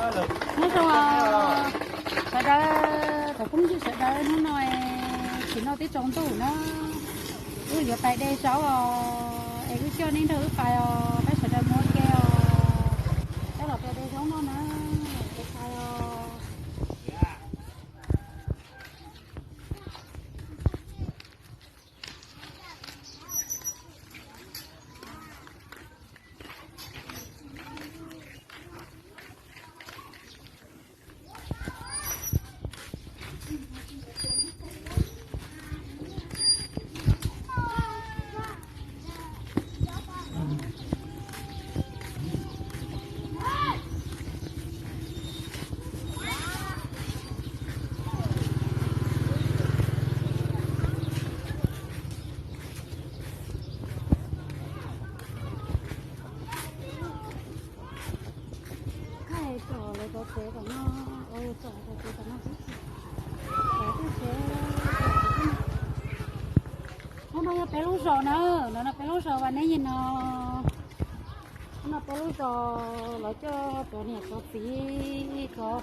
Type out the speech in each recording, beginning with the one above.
Nyob zoo os sawv daws, cov phooj ywg sawv daws, hnub no tsis noj teb tsaus ntuj na, wb yuav pais de zaub os, es wb coj nej nrog wb pais os, peb sawv daws mus ua ke os, peb los pais de zaub noj na, peb pais os. Hnub no yog peb lub zos na, no no peb lub zos Vaj Neeb Yig no. Hnub no peb lub zos los coj cov niam cov txiv, cov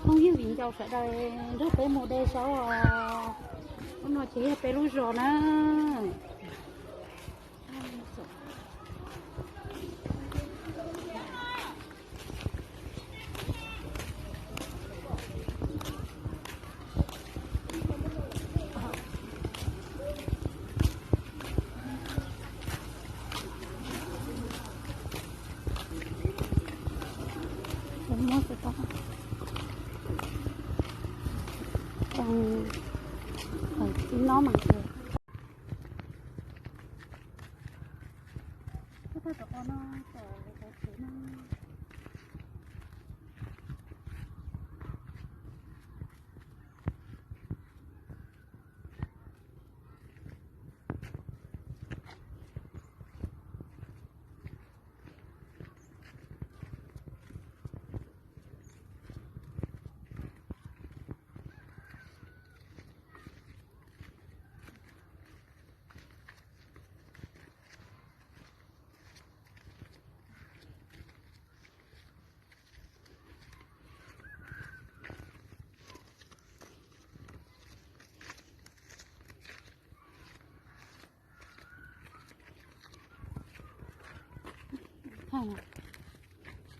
phooj ywg viv ncaus sawv daws nrog peb mus de zaub os. Hnub no ces yog peb lub zos na.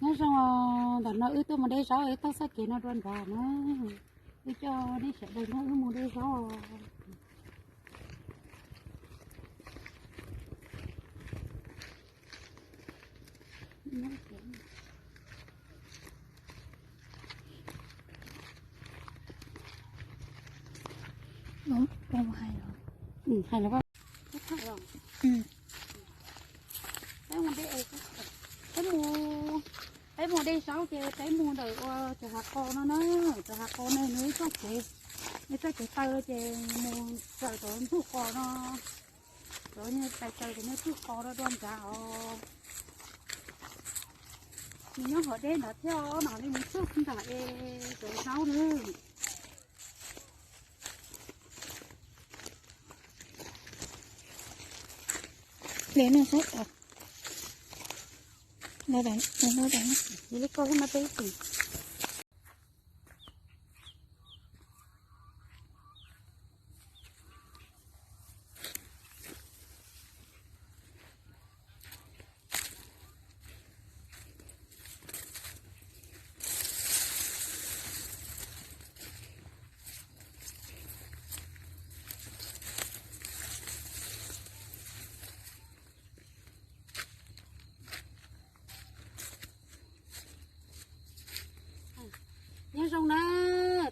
Nyob zoo, ntawm no wb tuaj mus de zaub, wb taug txoj kev no dua nrad na. Wb coj nej sawv daws nrog wb mus de zaub. Hais los, peb mus de, peb mus, peb mus de zaub ces peb mus ntawm ua cov hav qos no na, cov hav qos no nws ib txoj kev, ib txoj kev taw ces mus raws cov ntug qos no, cov tais taw cov niag ntug qos no dua nrad os. Nws nyob hauv deb nrad thiab, mam li mus txog nram es cov zaub na. Hle no sab tod. Li ko no peb tim. Nyob zoo na,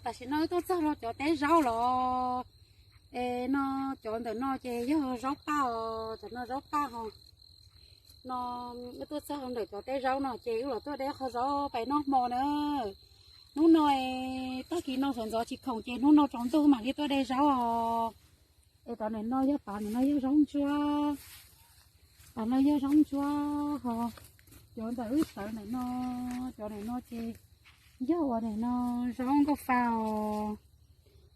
tam sim no wb tuaj txog rau cov teb zaub los, es no cov ntawm no ces yog zaub paj os, cov no zaub paj ho. No wb tuaj txog ntawm cov teb zaub no ces wb los tuaj de qhov zaub pais noj hmo na. Hnub no tag kis no sawv ntxov tsis khoom ces hnub no tsaus ntuj mam li tuaj de zaub os. Es tom ntawm no yog, pas ntawm no yog zaub ntsuab, pas no yog zaub ntsuab ho. Cov ntawm wb sawv ntawm no, cov ntawm no ces yog ua ntawm no zaub nkauj fa os.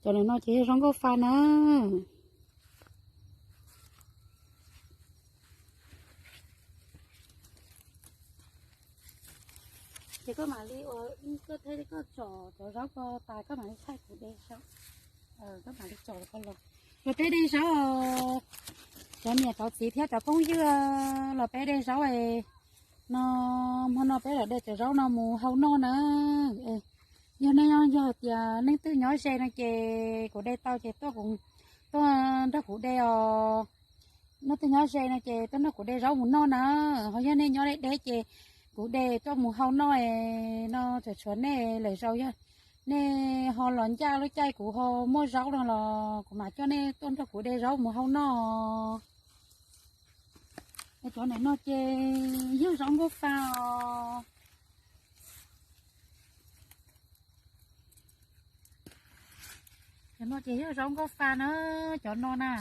Cov ntawm no ces yog zaub nkauj fa na. Ces koj mam li ua, koj thaij koj tsom cov zaub ko tas koj mam li thaij kuv de zaub. Koj mam li tsom ko los. Kuv teb de zaub, cov niam cov txiv thiab cov phooj ywg los peb de zaub no, hmo no peb los de cov zaub no mus hau noj na. Yog nej, yog tias leej twg nyob ze no ces kuv de tau ces tuaj, tuaj nrog kuv de os. Leej twg nyob ze no ces tuaj nrog kuv de zaub mus noj na. Ho yog nej nyob deb deb ces kuv de tuaj mus hau noj no, tshuav tshuav nej lawm zaus yog nej ho los ncaj lub caij kuv ho muaj zaub no los kuv mam coj nej tuaj nrog kuv de zaub mus hau noj. Cov ntawm no ces yog zaub nkauj fa os. Cov no ces yog zaub nkauj fa na, cov no na.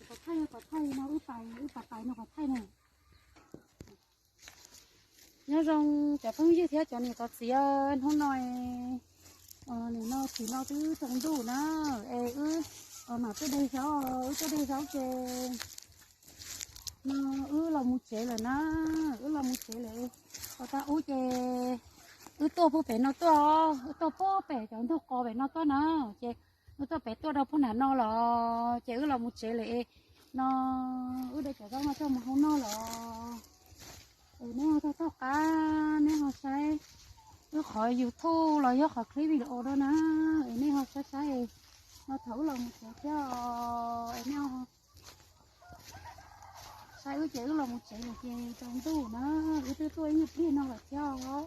Qhov thaij, qhov thaij no wb pais, wb pais pais no qhov thaij no. Nyob zoo cov phooj ywg thiab cov niam cov txiv, hnub no, nim no tsis no twb tsaus ntuj na, es wb mam tuaj de zaub, wb tuaj de zaub ces no wb los mus tsev lawm na, wb los mus tsev lawm. Tau tag ub ces wb tuaj puag pem no tuaj, wb tuaj puag pem cov ntug qos pem no tuaj na, ces wb tuaj pem tuaj rau puag nram no los ces wb los mus tsev lawm no, wb de cov zaub no coj mus hau noj los. Es nej ho tau toj qab, nej ho saib wb qhov YouTube los yog qhov clip video no na, es nej ho saib saib no thaum wb los mus tsev thiab, es nej ho saib wb ces wb los mus tsev lawm ces tsaus ntuj na, wb twb tuaj ib nyuag pliag no lawm thiab os.